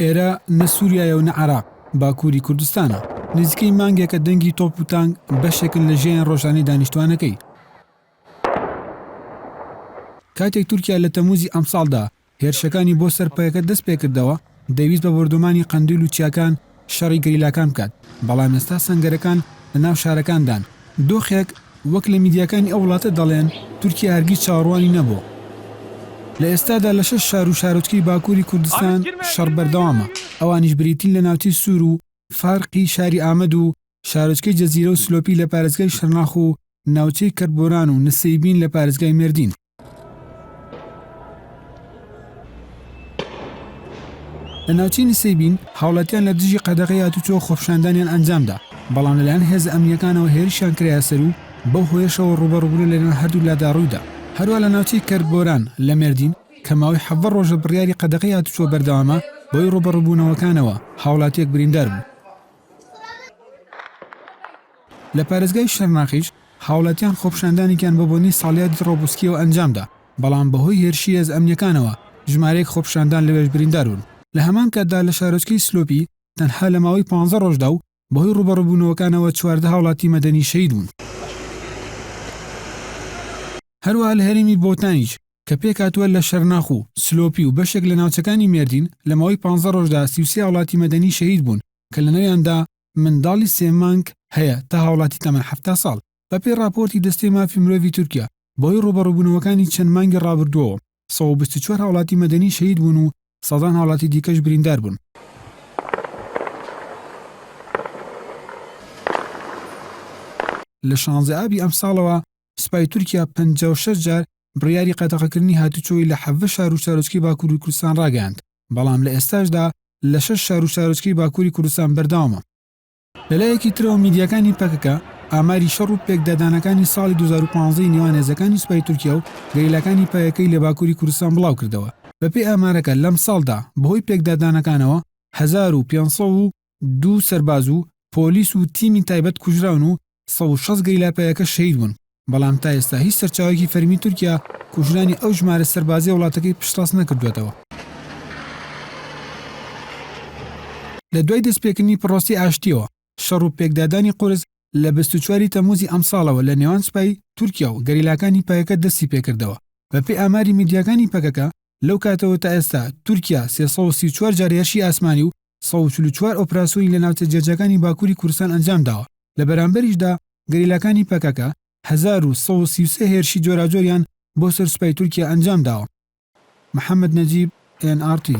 ئێرە نە سووریایە و نە عێراق، باکووری کوردستانە. نزیکەی مانگێکە دەنگی تۆپ و تانک بەشێکن لە ژیانی ڕۆژانەی دانیشتووانەکەی. کاتێک تورکیا لە تەمووزی ئەمساڵدا هێرشەکانی بۆ سەر پەکەکە دەستپێکردەوە، دەیویست بە بۆردومانی قەندیل و چیاکان شەڕی گەریلاکان بکات، بەڵام ئێستا سەنگەرەکان لەناو شارەکاندان، دۆخێک وەک لە میدیاکانی ئەو وڵاتە دەڵێن تورکیا هەرگیز چاوەڕوانی نەبووە. لە ئێستادا لە شەش شار و شارۆچکەی باکووری کوردستان شەڕ بەردەوامە، ئەوانیش بریتین لە ناوچەی سوور و فارقی شاری ئامەد و شارۆچکەی جزیرە و سلۆپی لە پارێزگای شرناخ و ناوچەی کەربۆران و نسەیبین لە پارێزگای مێردین. لە ناوچەی نسەیبین هاوڵاتیان لە دژی قەدەغەی هاتوچۆ خۆپیشاندانیان ئەنجامدا، بەڵام لەلایەن هێزە ئەمنییەکانەوە هێرشیان کرایە سەر و بەو هۆیەشەوە ڕووبەڕووبوونە لەنێوان هەردوولادا ڕوویدا. هەروەها لە ناوچەی کەربۆران لە مێردین کە ماوەی 17 ڕۆژە بڕیاری قەدەغەی هاتوچۆ بەردەوامە، بەهۆی ڕووبەڕووبوونەوەکانەوە هاوڵاتییەک بریندار بوو. لە پارێزگای شەرناخیش هاوڵاتیان خۆپیشاندانێکیان بە بۆنەی ساڵیادی ڕۆبوسکییەوە ئەنجامدا، بەڵام بەهۆی هێرشی هێزە ئەمنییەکانەوە ژمارەیەک خۆپیشاندان لەوێش بریندار بوون. لە هەمان کاتدا لە شارۆچکەی سلۆپی تەنها لە ماوەی 15 ڕۆژدا و بەهۆی ڕووبەڕووبوونەوەکانەوە 14 هاوڵاتی مەدەنی شەهید بوون. هەروەها لە هەرێمی بۆتانیش کە پێکهاتووە لە شەرناخ و سلۆپی و بەشێک لە ناوچەکانی مێردین لە ماوەی 15 ڕۆژدا 33 هاوڵاتی مەدەنی شەهید بوون کە لەناویاندا منداڵی سێ مانگ هەیە تا هاوڵاتی تەمەن 70 ساڵ. بەپێی ڕاپۆرتی دەستەی مافی مرۆڤی تورکیا، بەهۆی ڕووبەڕووبوونەوەکانی چەند مانگی ڕابردووەوە، 124 هاوڵاتی مەدەنی شەهید بوون و سەدان هاوڵاتی دیکەش بریندار بوون. لە شانزە ئابی ئەمساڵەوە سوپای تورکیا 56 جار بڕیاری قەدەغەکردنی هاتوچۆی لە 17 شار و شارۆچکەی باکووری کوردستان ڕاگەیاند، بەڵام لە ئێستاشدا لە شەش شار و شارۆچکەی باکووری کوردستان بەردەوامە. لەلایەکی ترەوە میدیاکانی پەکەکە ئاماری شەڕ و پێکدادانەکانی ساڵی 2015 ی نێوان هێزەکانی سوپای تورکیا و گەریلاکانی پەکەکەی لە باکووری کوردستان بڵاوکردەوە. بەپێی ئامارەکە لەمساڵدا بەهۆی پێکدادانەکانەوە 1502 سەرباز و پۆلیس و تیمی تایبەت کوژراون و 160 گەریلا پەکەکە شەهید بوون، بەڵام تا ئێستا هیچ سەرچاوەیەکی فەرمی تورکیا کوژرانی ئەو ژمارە سەربازیە وڵاتەکەی پشتڕاست نەکردووەتەوە. لە دوای دەستپێکردنی پڕۆسەی ئاشتییەوە، شەڕ و پێکدادانی قورس لە 24 ی تەمموزی ئەمساڵەوە لە نێوان سوپای تورکیا و گەریلاکانی پەکەکە دەستی پێکردەوە. بەپێی ئاماری میدیاکانی پەکەکە، لەو کاتەوە تا ئێستا تورکیا 334 جار هێرشی ئاسمانی و 144 ئۆپراسیۆنی لە ناوچە جیاجیاکانی باکووری کوردستان ئەنجامداوە، لە بەرامبەریشدا گەریلاکانی پەکەکە 1133 هێرشی جۆراوجۆریان بۆ سەر سوپای تورکیا ئەنجامداوە. محەمەد نەجیب، ئێن ئاڕ تی.